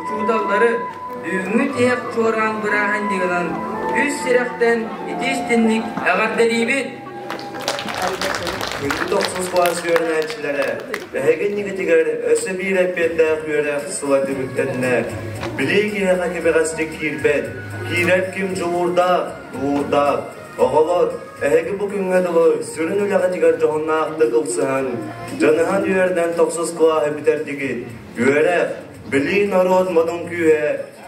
учууталлары бүгүҥҥү тиһэх чуораан бырааһынньыгынан үс сирэхтэн итии-истинник эҕэрдэлиибит! Күндү тохсус кылаас үөрэнээччилэрэ, эһиги иннигитигэр өссө биир эппиэттээх үөрэх сыла түмүктэннэ. Билии киһиэхэ кэбэҕэстик киирбэт, киирэр ким дьулуурдаах, тулуурдаах. Оҕолор, эһиги бу күҥҥэ дылы сүрүн үлэҕитигэр дьоһуннаахтык ылсыһан, дьаныһан үөрэнэн тохсус кылааһы бүтэрдигит. Үөрэх, билии норуот модун күүһэ,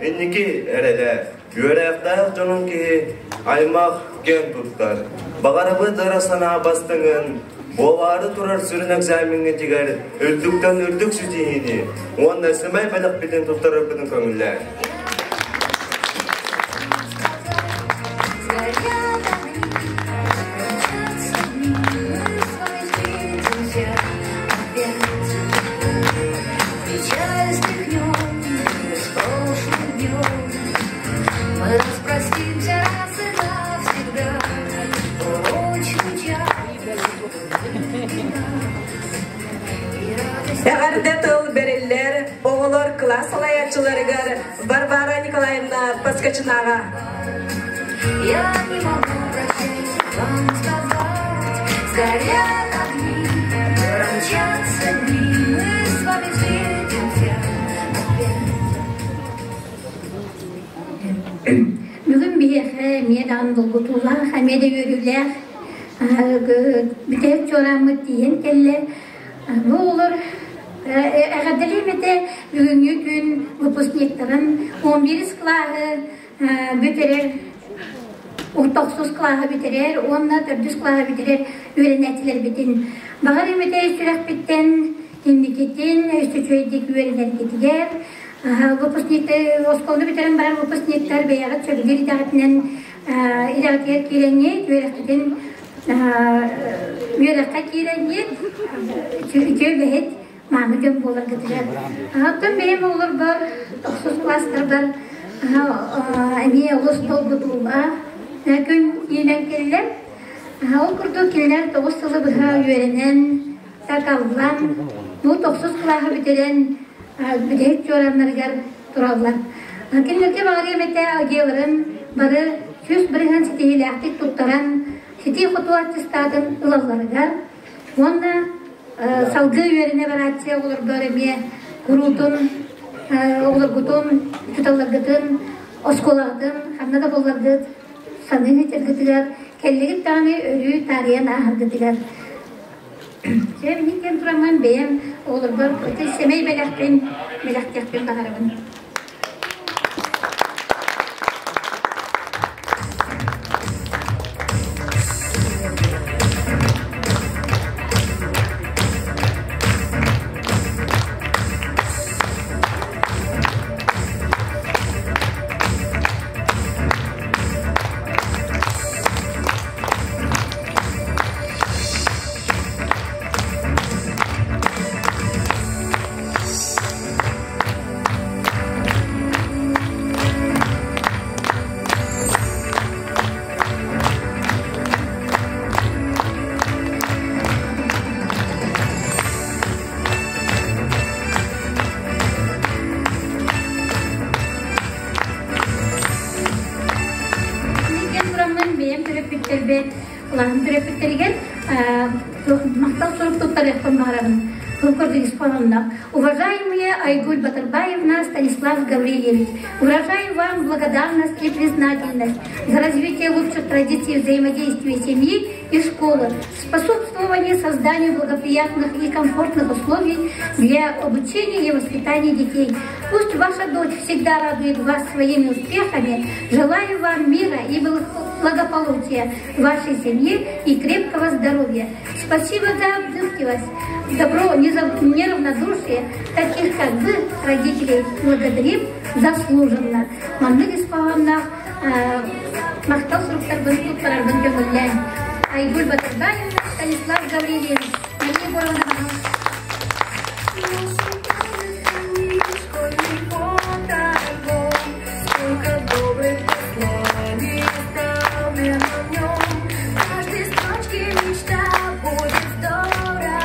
инники эрэлэ. Үөрэхтээх дьонун киһи аймах киэн туттар. Баҕарабыт ыра санаа бастыҥын, буолаары турар сүрүн экзамеҥҥытыгар үрдүктэн үрдүк ситиһиини уонна сэмэй бэлэхпитин туттарарбытын көҥүллээ. Эҕэрдэ тыл бэриллэр оҕолор кылаас салайааччыларыгар Варвара Николаевна Поскачинаҕа. Я не могу прощать вам сказать, Сгорят огни, промчатся дни, Мы с вами встретимся опять. Бүгүн биһиэхэ эмиэ даҕаны долгутуулаах, эмиэ да үөрүүлээх бүтэһик чуорааммыт тиийэн кэллэ. Бу олор эҕэрдэлиим этэ бүгүҥҥү күн выпускниктарын 11 кылааһы бүтэрэр тохсус кылааһы бүтэрэр уонна төрдүс кылааһы бүтэрэр үөрэнээччилэрбитин баҕар эмэтэ сүрэхпиттэн инникитин үчүгэйдик үөрэнэргитигэр выпускниктар оскуоланы бүтэрэн баран выпускниктар бэйэҕит сөбүлүүр идэҕитинэн идэҕитигэр киирэҥҥит үөрэххитин үөрэххэ киирэҥҥит үтүө үлэһит мааны дьон буоларгытыгар. Оттон бэйэм оҕолорбор тохсус кылаастарбар эмиэ олус долгутуулаах күн киирэн кэллэ. Ол курдук кинилэр 9 сылы быһа үөрэнэн, такаллан, бу тохсус кылааһы бүтэрэн бүтэһик чуорааннарыгар тураллар. Кинилэргэ баҕарыам этэ дьиэлэрин бары 100% ситиһиилээхтик туттаран, ситии-хотуу аттестатын ылалларыгар уонна салгыы үөрэнэ барааччы оҕолоргор эмиэ куруутун оҕолоргутун, учууталларгытын, оскуолаҕытын ханна да буолларгыт саныы сылдьаргытыгар, кэллигит даҕаны өрүү таарыйан ааһаргытыгар. Дьэ, миниктэн тураммын бэйэм оҕолорбор сэмэй бэлэхпин бэлэхтиэхпин баҕарабын. Диэн тураммын бэйэм төрөппүттэрбэр улахан төрөппүттэригэр махтал сурук туттарыахпын баҕарабын. Уважаемые Айгуль Батырбаевна, Станислав Гаврильевич, выражаю вам благодарность и признательность за развитие лучших традиций взаимодействия семьи и школы, способствование созданию благоприятных и комфортных условий для обучения и воспитания детей. Пусть ваша дочь всегда радует вас своими успехами. Желаю вам мира и благополучия в вашей семье и крепкого здоровья. Спасибо за отзывчивость, добро, неравнодушие таких, как вы, родителей, благодарим заслуженно. Маннык ис хоһоонноох махтал суруктарбын туттарарбын көҥүллээн. Айгуль Батырбаевна, Станислав Гаврильевич, Мария Егоровна. Сколько добрых посланий оставлено в нем. В каждой строчке мечта будет здорово.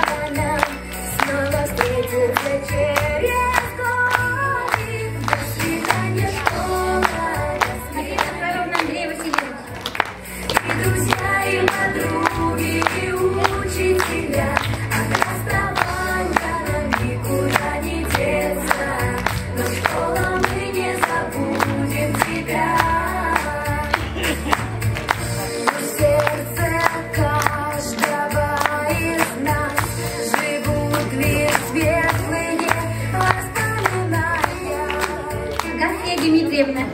Снова встретиться через годик. До свидания, школа, до Мария Захаровна, Андрей Васильевич. И друзья, и подруги, и учителя. От расставания нам никуда не деться. Но школа, мы не забудем тебя. В сердце каждого из нас живут лишь светлые воспоминания. Гафья Дмитриевна.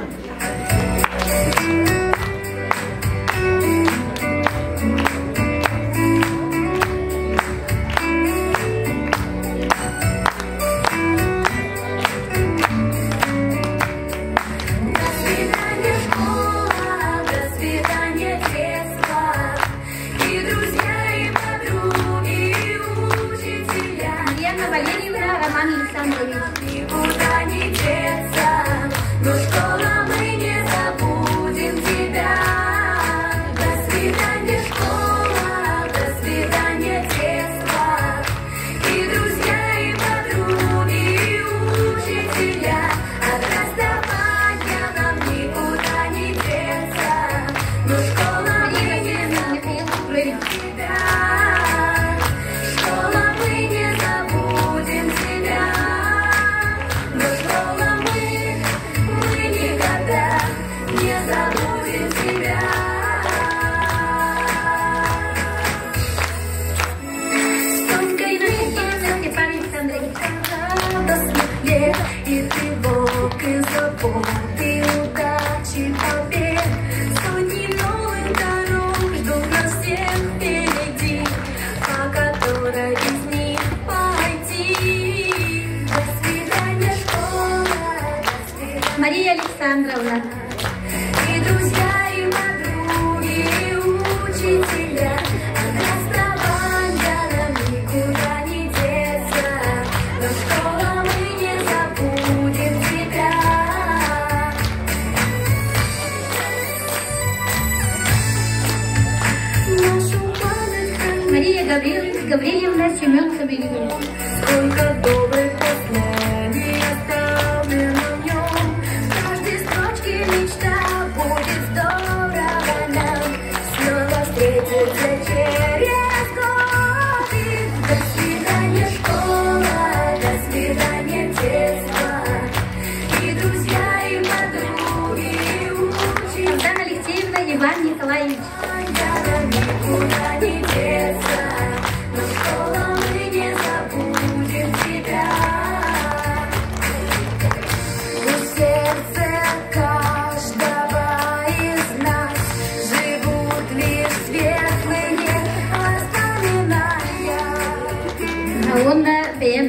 До свидания, школа, до свидания, детство. И друзья, и подруги, и учителя. Елена Валерьевна, Роман Александрович. Никуда не деться, но школа, мы не забудем тебя. До свидания, школа, до свидания, детство. И друзья, и подруги, и учителя. От расставания нам никуда не деться, но школа, мы не Михаил Петрович. тебя. Школа, мы не забудем тебя. Но школа, мы никогда не забудем тебя. Столько Степан Александрович. радостных лет и тревог, и забот, и удачи, побед. Сотни новых дорог ждут нас всех впереди, по которой из них пойти. До свидания, школа, до свидания. Мария Александровна. И друзья, и подруги, и учителя. От расставания нам никуда не деться, но школа, мы не забудем тебя. Нашу память хранит Мария Гавриловна, Семен Савельевич. Сколько добрых посланий оставлено в нем. В каждой строчке мечта будет здорово нам снова встретиться через годы. До свидания, школа, до свидания, детство. И друзья, и подруги, и учителя. Оксана Алексеевна, Иван Николаевич. Нам никуда не деться, но школа, мы не забудем тебя. В сердце каждого из нас живут лишь светлые воспоминания. Уонна бэйэм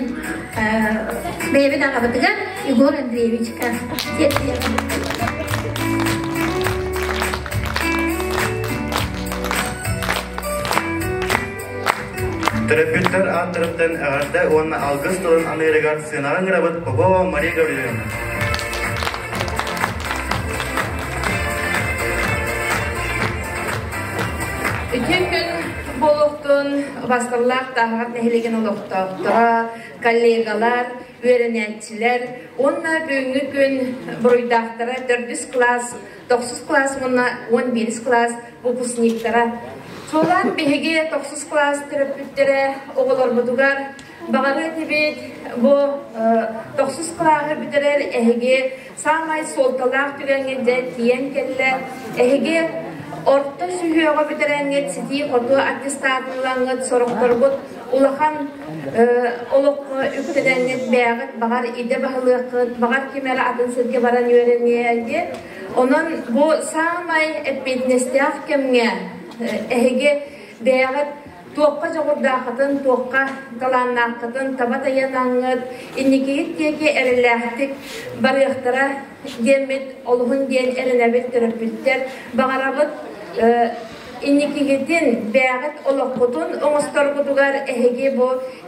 бэйэбит аҕабытыгар Егор Андреевичка. Тиэрдиэҕим. Төрөппүттэр ааттарыттан эҕэрдэ уонна алгыс тылын аныырыгар сыанаҕа ыҥырабыт Попова Мария Гаврильевна. Үтүө күн буолуохтун убаастабыллаах Тааһаҕар нэһилиэгин олохтоохторо, коллегалар, үөрэнээччилэр уонна бүгүҥҥү күн буруйдаахтара төрдүс кылаас, тохсус кылаас уонна 11 кылаас выпускниктара. Чуолаан биһиги тохсус кылаас төрөппүттэрэ оҕолорбутугар баҕарыа этибит бу тохсус кылааһы бүтэрэр эһиги саамай суолталаах түгэҥҥэ дьэ тиийэн кэллэ. Эһиги орто сүһүөҕү бүтэрэҥҥит ситии-хотуу аттестатын ылаҥҥыт сорохторгут улахан олоххо үктэнэҥҥит бэйэҕит баҕар идэ баһылыаххыт, баҕар ким эрэ атын сиргэ баран үөрэниэги. Онон бу саамай эппиэтинэстээх кэмҥэ эһиги бэйэҕит туохха дьоҕурдааххытын, туохха талааннааххытын таба тайанаҥҥыт, инникигит диэки эрэллээхтик барыахтара диэммит олуһун диэн эрэнэбит төрөппүттэр. Баҕарабыт инникигитин, бэйэҕит олоххутун оҥосторгутугар эһиги бу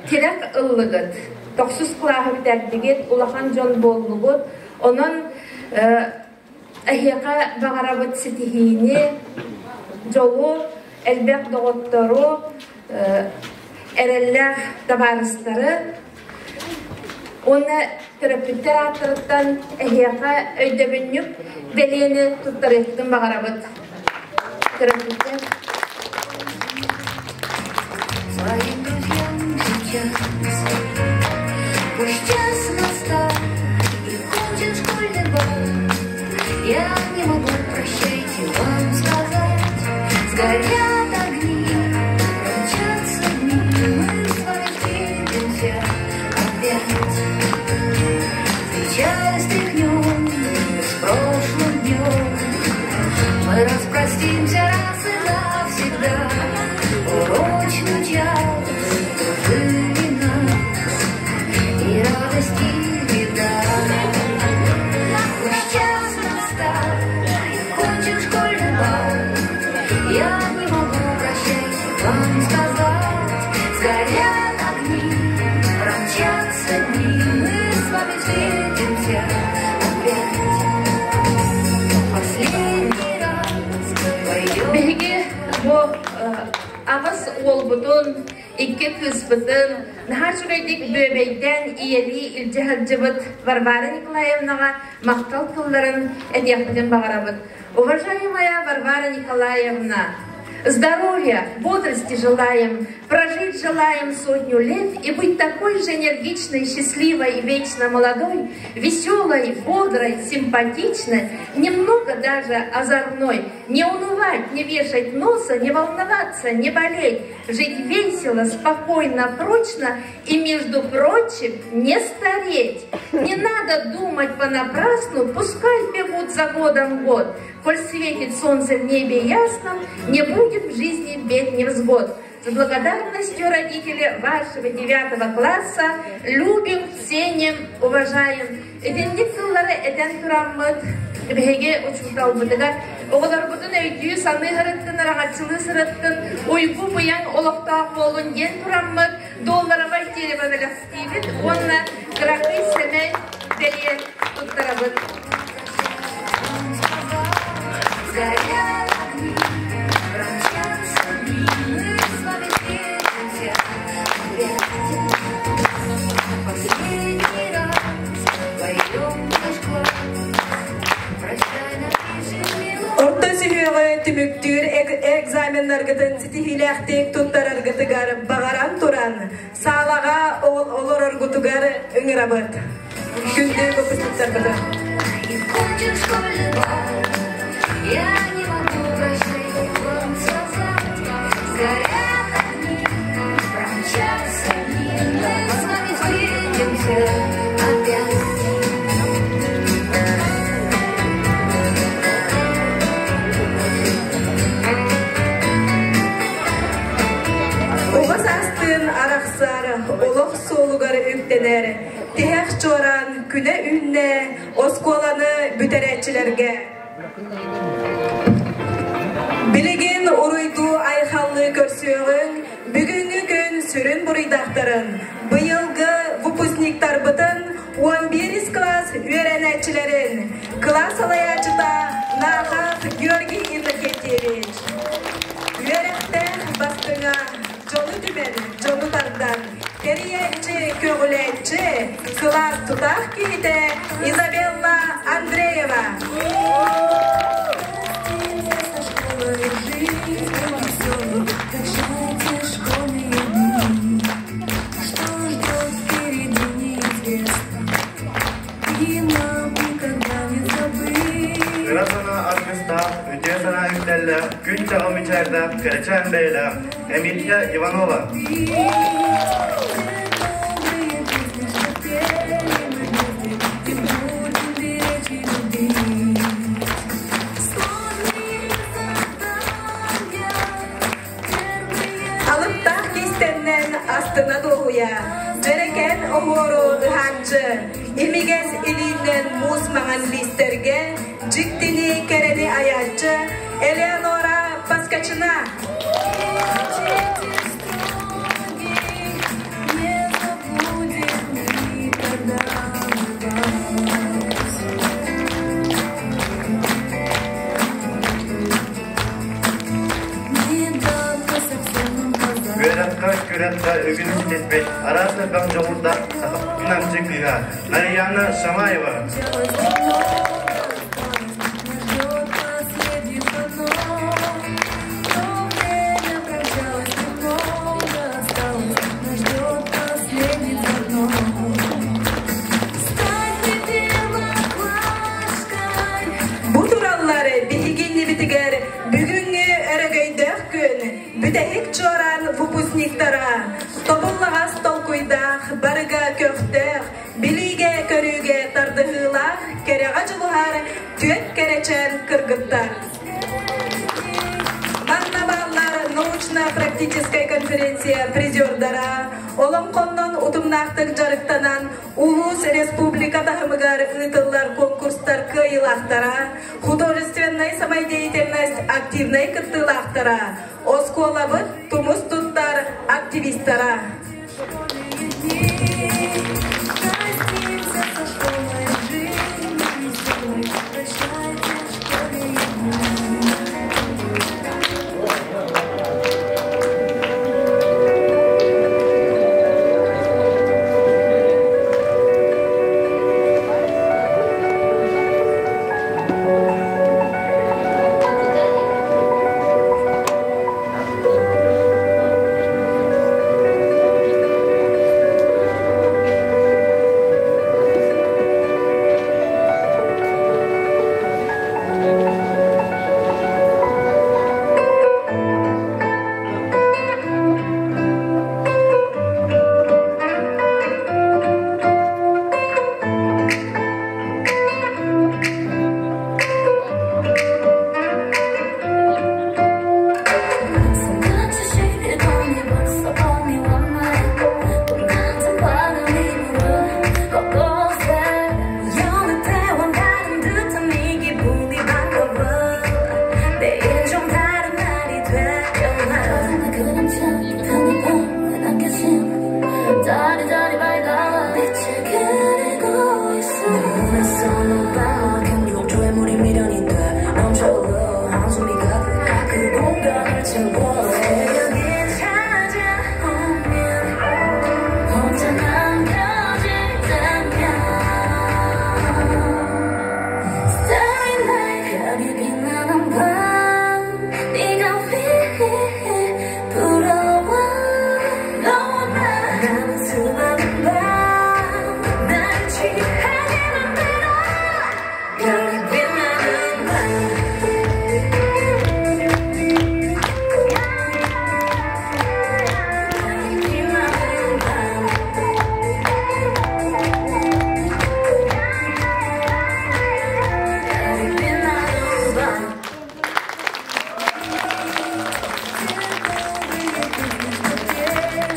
тирэх ыллыгыт. Тохсус кылааһы бүтэрдигит, улахан дьон буоллугут. Онон эһиэхэ баҕарабыт ситиһиини, дьолу, элбэх доҕоттору, эрэллээх табаарыстары уонна Төрөппүттэр ааттарыттан эһиэхэ өйдөбүнньүк бэлиэни туттарыахпытын баҕарабыт. Төрөппүттэр. Своим друзьям сейчас. Пусть час настал и кончен школьный бал. Я не могу прощайте вам сказать. Сгорят огни, промчатся дни, мы с вами встретимся опять. Печаль стряхнем с прошлым днем. Мы распростимся раз и навсегда. Урочный час дружили нас, и радость, и беда. Пусть час настал, и кончен школьный бал. Я не могу прощайте вам сказать. Сгорят огни, промчатся дни, мы с вами встретимся опять. Последний раз пойдем. Биһиги бу аҕыс уолбутун, икки кыыспытын наһаа үчүгэйдик бүөбэйдээн ийэлии илдьэ сылдьыбыт Варвара Николаевнаҕа махтал тылларын этиэхпитин баҕарабыт. Уважаемая Варвара Николаевна, здоровья, бодрости желаем, прожить желаем сотню лет и быть такой же энергичной, счастливой и вечно молодой, веселой, бодрой, симпатичной, немного даже озорной, не унывать, не вешать носа, не волноваться, не болеть, жить весело, спокойно, прочно и, между прочим, не стареть. Не надо думать понапрасну, пускай бегут за годом год. Коль светит солнце в небе ясном, не будет в жизни бед невзгод. С благодарностью, родители вашего девятого класса, любим, ценим, уважаем. Итинник тыллары этэн тураммыт, биһиги учууталбытыгар оҕолорбутун өйдүү саныы сырыттын, араҥаччылыы сырыттын, уйгу быйаҥ олохтоох буолун диэн тураммыт, долларовай дерево бэлэхтиибит уонна кыракый сэмэй бэлиэ туттарабыт. Сгорят огни, промчатся дни, мы с вами встретимся опять. Последний раз пойдем в наш класс. Прощай, напишем мелодию. Орто сүһүөҕү түмүктүүр экзаменнаргытын ситиһиилээхтик туттараргытыгар баҕаран туран, саалаҕа олороргутугар ыҥырабыт. Күндү выпускниктарбытын. И кончен школьный бал. Я не могу прощай вам сказать. Сгорят огни, промчатся дни, мы с вами встретимся опять. Оҕо саастыын арахсар, олох суолугар үктэнэр, тиһэх чуораан күнэ үүннэ оскуоланы бүтэрээччилэргэ. Билигин уруйдуу айхаллыы көрсүөҕүҥ, бүгүҥҥү күн сүрүн буруйдаахтарын, быйылгы выпускниктарбытын 11 класс үөрэнээччилэрин, кылаас салайааччыта Нахов Георгий Иннокентьевич. Үөрэхтээх бастыҥа, дьону түмэн, дьону тардан, тэрийээччи, көҕүлээччи, кылаас тутаах киһитэ Изабелла Андреева. Со школой жизнь веселой, прощайте школьные дни. Что ждет впереди, неизвестно, и нам никогда не забыть. Ыра санаа аргыстаах, үтүө санаа үктэллээх, күн чаҕыл мичээрдээх, кэрэчээн бэйэлээх, Эмилия Иванова. Те добрые песни, что пели мы вместе, и будем беречь и любить. Сложные задания, первые Алыптаах киистэнэн астына дуоһуйа, дьэрэкээн оһуору ыһааччы, имигэс илиинэн муус маҥан лиистэргэ, дьиктини кэрэни айааччы Элеонора Паскачина. Учитель строгий, не забудем никогда мы вас. Недавно совсем нам казалось, Үөрэххэ, күрэххэ спорка үгүс ситиспит араас элбэх дьоҕурдаах саха намчы кыыһа Нарияна Шамаева. Бу тураллар биһиги иннибитигэр бүгүҥҥү өрөгөйдөөх күн бүтэһик чуораан выпускниктара тобуллаҕас толкуйдаах, барыга көхтөөх, билиигэ-көрүүгэ тардыһыылаах, кэрэҕэ дьулуһар түөрт кэрэчээн кыргыттар. Манна бааллар научно-практическай конференция призердара, олоҥхоннон утумнаахтык дьарыктанан улуус республика таһымыгар ыытыллар конкурстар кыайыылаахтара, художественнай самодеятельность активнай кыттыылаахтара, оскуолабыт тумус туттар активистара.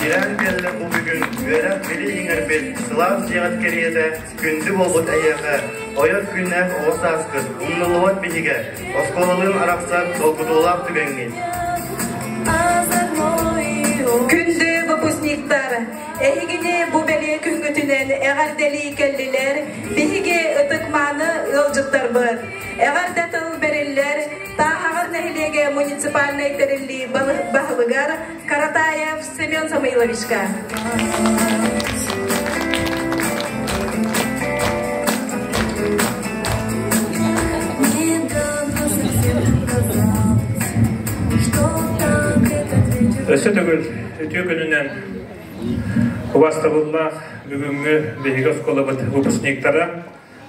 Иран кэллэ бу бүгүн үөрэх били иҥэрбит сылаас дьиэҕит кэриэтэ күндү буолбут эйиэхэ ойор күннээх оҕо сааскыт умнуллубат биһигэ оскуолалыын арахсар долгутуулаах түгэҥҥит. Күндү выпускниктар, эһигини бу бэлиэ күҥҥүтүнэн эҕэрдэлии кэллилэр биһиги ытык-мааны ыалдьыттарбыт. Эҕэрдэ тыл бэриллэр Тааһаҕар нэһилиэгэ муниципальнай тэриллии баһылыгар Каратаев Семен Самойловичка. Өссө төгүл үтүө күнүнэн убастабыллаах бүгүҥҥү биһиги оскуолабыт выпускниктара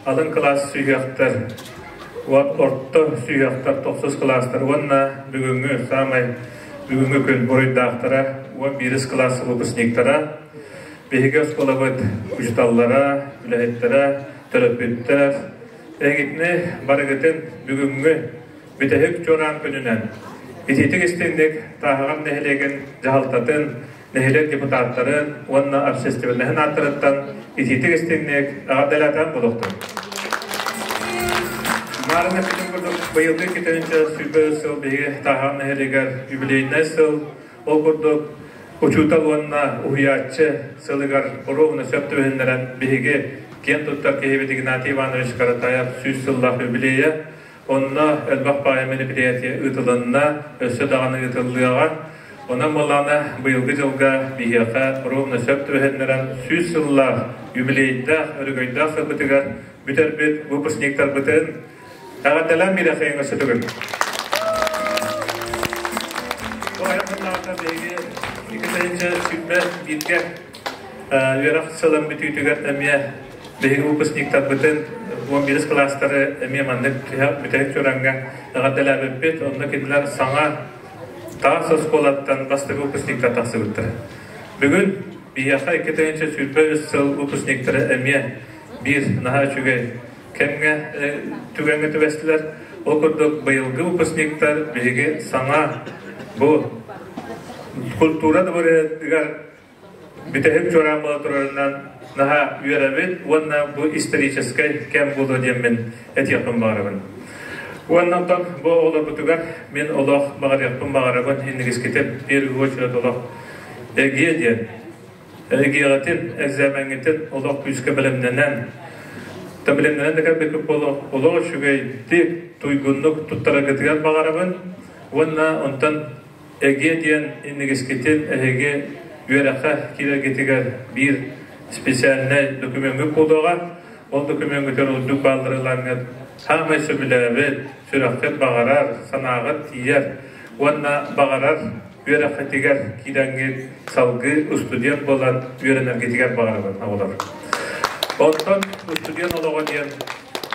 алын кылаас сүһүөхтэр орто сүһүөхтэр тохсус кылаастар уонна бүгүҥҥү саамай бүгүҥҥү күн буруйдаахтара уон биирис кылаас выпускниктара биһиги оскуолабыт учууталлара үлэһиттэрэ төрөппүттэр эһигитини барыгытын бүгүҥҥү бүтэһик чуораан күнүнэн итиитик истиҥник Тааһаҕар нэһилиэгин дьаһалтатын нэһилиэк депутаттарын уонна общественноһын ааттарыттан итиитик истиҥник эҕэрдэлээтэн буолуохтун. Маарына бүтүн курдук быйылгы 2 сыл биһиги Тааһаҕар нэһилиэгэр юбилейнай сыл, ол курдук учуутал уонна уһуйааччы сылыгар оруобуна сөп түбэһиннэрэн биһиги киэн туттар киһибит Игнатий Иванович Каратаев 100 сыллаах юбилейа Онно элбэх баайа мероприятие ыытылынна, өссө даҕаны ыытыллыаҕа. Онон буоллаҕына быйылгы дьылга биһиэхэ ровно сөп түбэһиннэрэн 100 сыллаах юбилейдаах, өрөгөйдөөх сылбытыгар бүтэрбит выпускниктарбытын эҕэрдэлээн биэриэххэйиҥ өссө төгүл. Бу айах сыллааҕыта биһиги 2021-гэ үөрэх сылын бүтүүтүгэр эмиэ биһиги выпускниктарбытын 11 кылаастары эмиэ маннык бүтэһик чуораҥҥа эҕэрдэлээбиппит. Онно кинилэр саҥа таас оскуолаттан бастакы выпускниктар тахсыбыттара. Бүгүн биһиэхэ 2023 сыл выпускниктара эмиэ биир наһаа үчүгэй кэмҥэ түгэҥҥэ түбэстилэр. Ол курдук быйылгы выпускниктар биһиги саҥа бу культура дворецыгар бүтэһик чуораан буола турарынан наһаа үөрэбит уонна бу историческай кэм буолуо диэммин этиэхпин баҕарабын. Уонна онтон бу оҕолорбутугар мин олох баҕарыахпын баҕарабын иннигискитин первый очередь олох эгиэ диэн эгиэҕитин экзамеҥҥитин олох күүскэ бэлэмнэнэн та бэлэмнэнэн да кэлбиккит буолуох олох үчүгэйдик туйгуннук туттараргытыгар баҕарабын уонна онтон Эгиэ диэн иннигискитин эһиги үөрэххэ киирэргитигэр биир специальнай докумеҥҥыт буолуоҕа. Ол докумеҥҥытыгар ордук бааллары ылаҥҥыт саамай сөбүлээбит, сүрэххит баҕарар, санааҕыт тиийэр уонна баҕарар үөрэххитигэр киирэҥҥит салгыы устудьуон буолан үөрэнэргитигэр баҕарабын оҕолор. Онтон устудьуон олоҕо диэн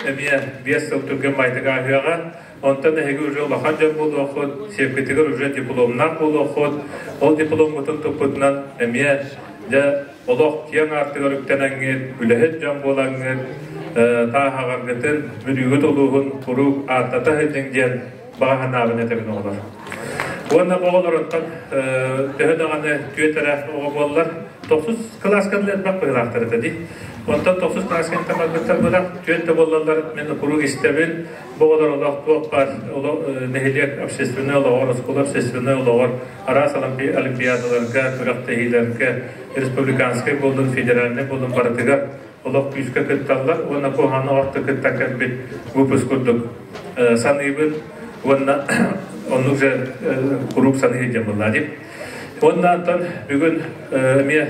эмиэ 5 сыл түргэн баайдык ааһыаҕа. Онтон эһиги уже улахан дьон буолуоххут, сиэпкитигэр уже дипломнаах буолуоххут. Ол дипломмутун туппутунан эмиэ дьэ олох киэҥ аартыгар үктэнэҥҥит, үлэһит дьон буолаҥҥыт, тааһаҕаргытын, Бүлүүгүт улууһун куруук ааттата сылдьыҥ диэн баҕа санаабын этэбин оҕолор. Уонна бу оҕолор онтон төһө даҕаны түөрт эрэ оҕо буоллар, тохсус кылааска элбэх быһыылаахтар этэ дии. Онтон тохсус кылааска барбыттар быһыылаах, түөрт да буоллаллар мин куруук истэбин, Бу оҕолор олох туох баар нэһилиэк общественнай олоҕор, оскуола общественнай олоҕор, араас олимпиадаларга, күрэхтэһиилэргэ, республиканскай буоллун, федеральнай буоллун барытыгар олох күүскэ кытталлар уонна куһаҕаны орто кыттан кэлбит выпуск курдук саныыбын уонна оннук же куруук саныы сылдьан дип. Уонна онтон бүгүн эмиэ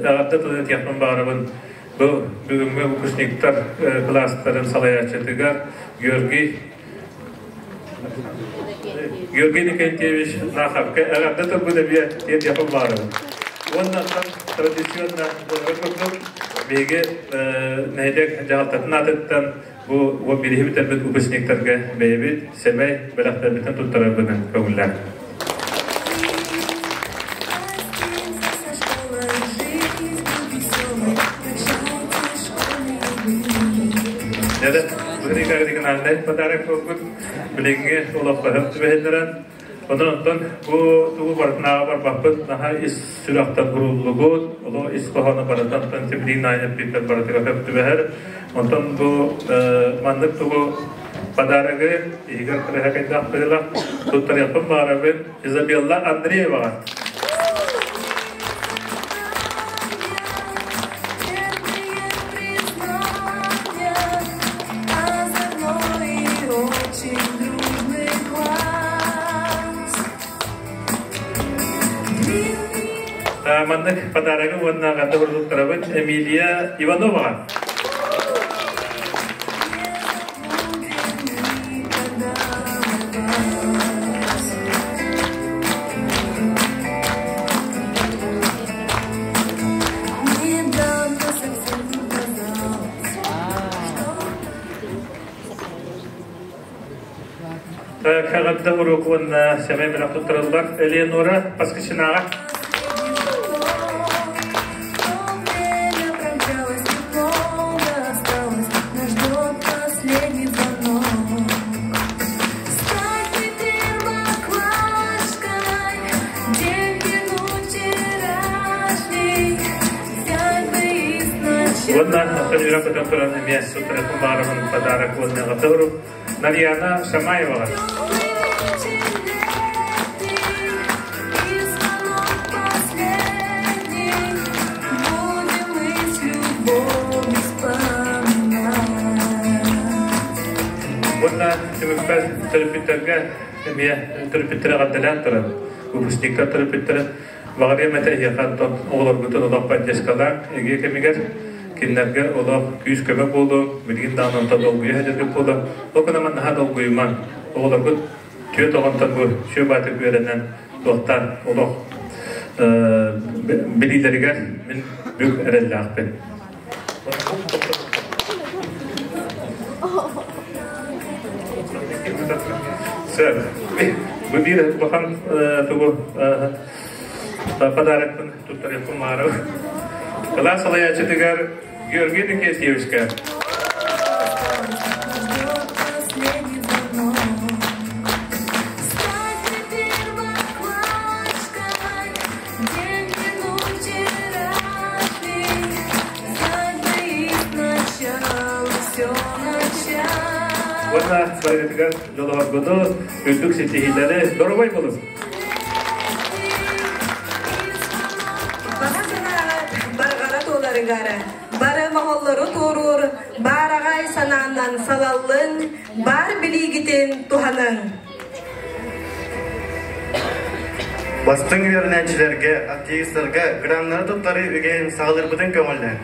эҕэрдэ тылын этиэхпин баҕарабын. Бу бүгүҥҥү выпускниктар кылаастарын салайааччытыгар Георгий Георгий Николаевич Наховка эҕэрдэ тылбын эбиэ тиэрдиэхпин баҕарабын. Уонна традиционно буоларын курдук биһиги нэһилиэк дьаһалтатын аатыттан бу бириһи бүтэрбит выпускниктарга бэйэбит сэмэй бэлэхтэрбитин туттарарбытын көҥүллээн. Дьэ, быһыыга региональнай подарок буолбут. Билиҥҥи олоххо түбэһиннэрэн Онон онтон бу тугу барытынааҕа барбаппыт, наһаа ис сүрэхтэн буруллубут, олох ис хоһооно барыта онтон тибилиин аайы эппиттэр барытыгар сөп түбэһэр. Онтон бу маннык тугу подарогы иһигэр кырыһа кайдаах быһыылаах туттарыахпын баҕарабын Изабелла Андрееваҕа. Маннык подарогы уонна ханна туттарабыт Эмилия Ивановаҕа. Каҕадда уруок уонна сэмэй бэлэх туттарыллар Элеонора Паскачинаҕа. Уонна Антонина көтөн туран эмиэ сутратын баарабын подарок уонна ҕатыгыру Нарьяна Шамаеваҕа. Уонна түмүкпэр төрөппүттэргэ эмиэ төрөппүттэрэ эҕэрдэлээн туран. выпускниктар төрөппүттэрэ баҕарыам этэ эһиэхэ оттон оҕолоргутун олох поддержкалаан эгиэ кэмигэр кинилэргэ олох күүс-көмө буолуо, билигин даҕаны онтон долгуйа сылдьаргыт буолуо. Ол гынан наһаа долгуйумаҥ. Оҕолоргут түөрт оҕонтон бу сүө баатык үөрэнэн туохтаан олох билиилэригэр мин бүк эрэллээхпин. Сөп. Бу биир улахан тугу подарокпын туттарыахпын баҕарабын. Кылаас салайааччытыгар Георгий Никитьевичка. Уонна барыгытыгар дьолооргуну, үрдүк ситиһиилэри доруобай болун! Баҕа санааҕыт барҕара туоларыгар, бары моһоллору туоруур баараҕай санааннан салаллыҥ, баар билиигитин туһаныҥ. Бастыҥ үөрэнээччилэргэ, активистарга граннары туттарыы үгэһин саҕалыырбытын көҥүллээн.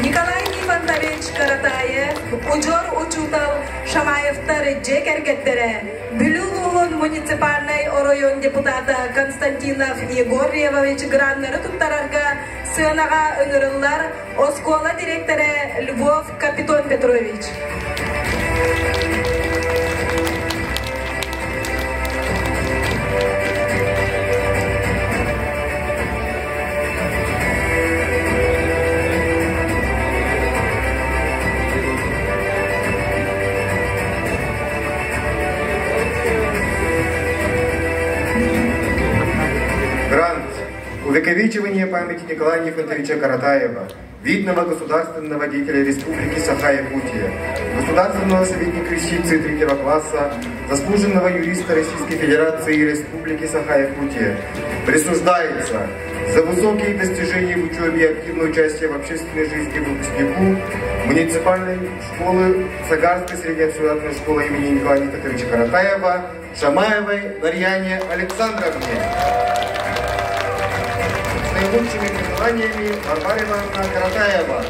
Николай Нифонтович Каратаев, удьуор учуутал Шамаевтар дьиэ кэргэттэрэ, Бүлүү улууһун муниципальнай оройуон депутата Константинов Егор Ревович граннары туттарарга сыанаҕа ыҥырыллар оскуола дириэктэрэ Львов Капитон Петрович. Грант. Увековечивание памяти Николая Нифонтовича Каратаева, видного государственного деятеля Республики Саха-Якутия, государственного советника юстиции третьего класса, заслуженного юриста Российской Федерации и Республики Саха-Якутия, присуждается за высокие достижения в учебе и активное участие в общественной жизни выпускнику муниципальной школы Сагарской средней общеобразовательной школы имени Николая Николаевича Каратаева Шамаевой Марьяне Александровне. С наилучшими пожеланиями Варвара Ивановна Каратаева.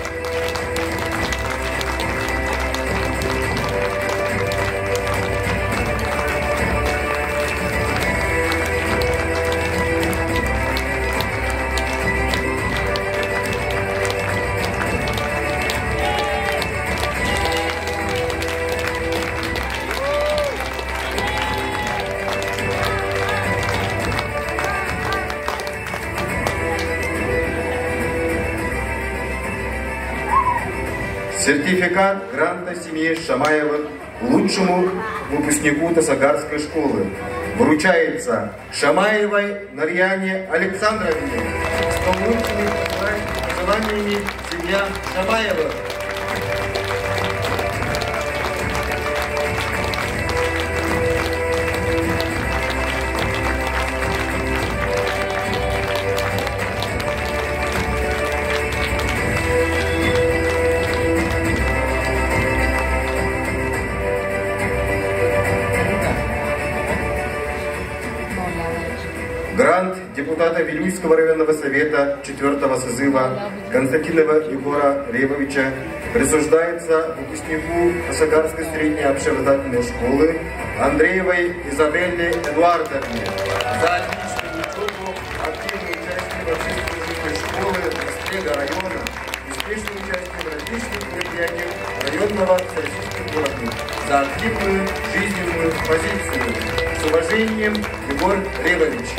Сертификат гранта семье Шамаевых лучшему выпускнику Тасагарской школы вручается Шамаевой Нарьяне Александровне с лучшими пожеланиями семья Шамаевых. Грант депутата Вилюйского районного совета 4 созыва Константинова Егора Ревовича присуждается выпускнику Кашагарской средней общеобразовательной школы Андреевой Изабелле Эдуардовне за отличную учебу, активное участие в общественной жизни школы, наслега района, успешное участие в различных мероприятиях районного всероссийских уровней, за активную жизненную позицию. С уважением, Егор Ревович.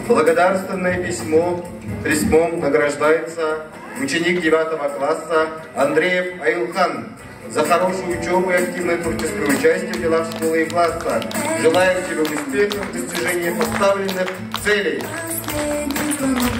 Благодарственное письмо письмом награждается ученик 9 класса Андреев Аюлхан. За хорошую учебу и активное творческое участие в делах школы и класса. Желаем тебе успехов в достижении поставленных целей. Последний звонок.